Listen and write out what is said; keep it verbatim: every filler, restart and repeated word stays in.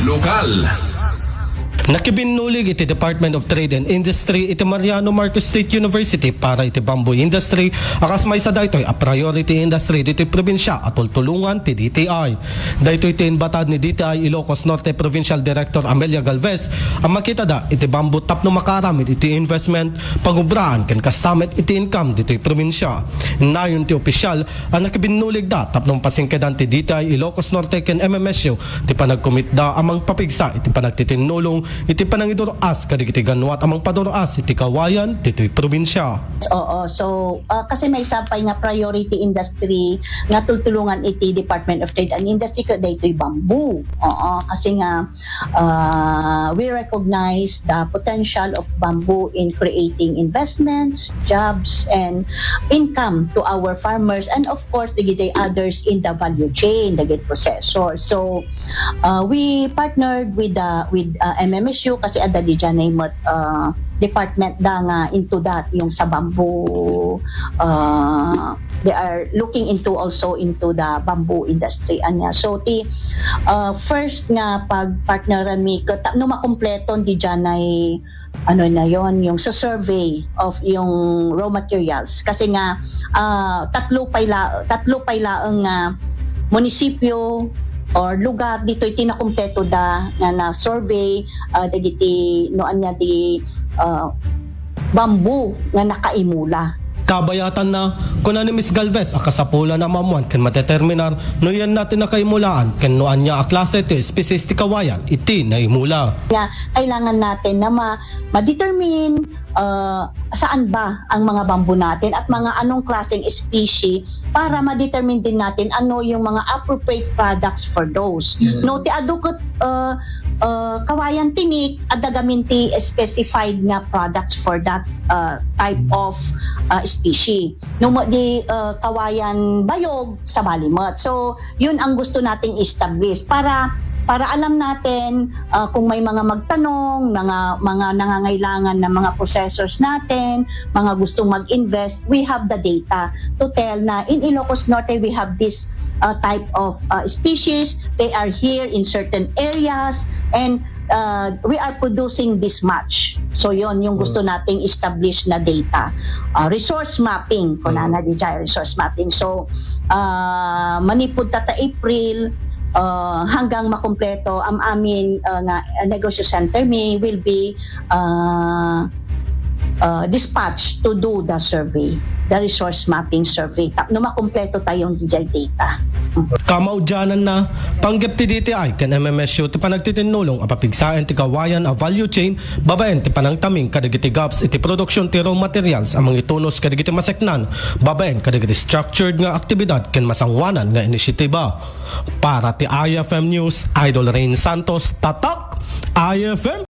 Lokal. Nakibinnulig iti Department of Trade and Industry iti Mariano Marcos State University para iti bamboo industry a kas maysa daytoy a priority industry ditoy probinsya a tultulongan ti D T I. Daytoy ti inbatad ni D T I Ilocos Norte Provincial Director Amelia Galvez a makitada iti bamboo tapno makaaramid iti investment, pagubraan ken kasta met iti income ditoy probinsya. Nayon ti opisyal a nakibinnuligda tapno mapasingkedan ti D T I Ilocos Norte ken M M S U ti panagkumitda a mangpapigsa iti panagtitinnulong iti panangidur-as kadagiti gannuat a mangpadur-as iti kawayan ditoy probinsya. Oo, so, ah, kasi maysa pay nga priority industry nga tultulongan iti Department of Trade and Industry ket daytoy bamboo. Oo, kasi nga, ah, we recognize the potential of bamboo in creating investments, jobs, and income to our farmers, and of course, dagiti others in the value chain, dagiti processor. So, uh, we partnered with the, with, uh, M M S U kasi adda diay met, uh, department da nga into that, yung sa bamboo, uh, they are looking into also into the bamboo industry, ania. So, ti, uh, first nga pagpartneran mi ket no makumpleton diay ano na yon, yung sa survey of yung raw materials. Kasi nga, ah, tatlo pay la-, tatlo pay laeng nga munisipyo or lugar ditoy ti nakumpleto da nga na-survey, ah, dagiti no ania di, ah, bamboo nga nakaimula. Kabayatanna, kuna ni Miss Galvez a kasapulan a maammuan ken madeterminar no yan na ti nakaimulaan ken no ania a klase ti especies ti kawayan iti naimula. Nga kailangan natin na ma-, ma-determine, uh, saan ba ang mga bamboo natin at mga anong klaseng species para ma-determine din natin ano yung mga appropriate products for those. Mm. No, ti adu ket, uh, uh, kawayan tinik, adda gamin ti specified nga products for that, uh, type of, uh, species. No, mo di, uh, kawayan bayog, sabali met. So, yun ang gusto nating establish para, para alam natin, uh, kung may mga magtanong, mga, mga nangangailangan ng mga processors natin, mga gustong mag-invest, we have the data to tell na in Ilocos Norte, we have this, uh, type of, uh, species. They are here in certain areas and, uh, we are producing this much. So, yon yung gusto nating establish na data. Uh, resource mapping, kunana diay resource mapping. So, uh, manipud ta ta April, uh, hanggang makumpleto am amin, uh, nga, uh, negosyo center mi will be, uh, uh, dispatched to do the survey, the resource mapping survey. Tapno makumpleto tayo diay data. Kamaudiananna, panggep ti D T I ken M M S U ti panagtitinnulong a papigsaen ti kawayan a value chain babaen ti panangtaming kadagiti gaps iti produksion ti raw materials a mangitunos kadagiti maseknan babaen kadagiti structured nga aktibidad ken masangoanan nga inisyatiba. Para ti I F M News, Idol Rain Santos, Tatak I F M.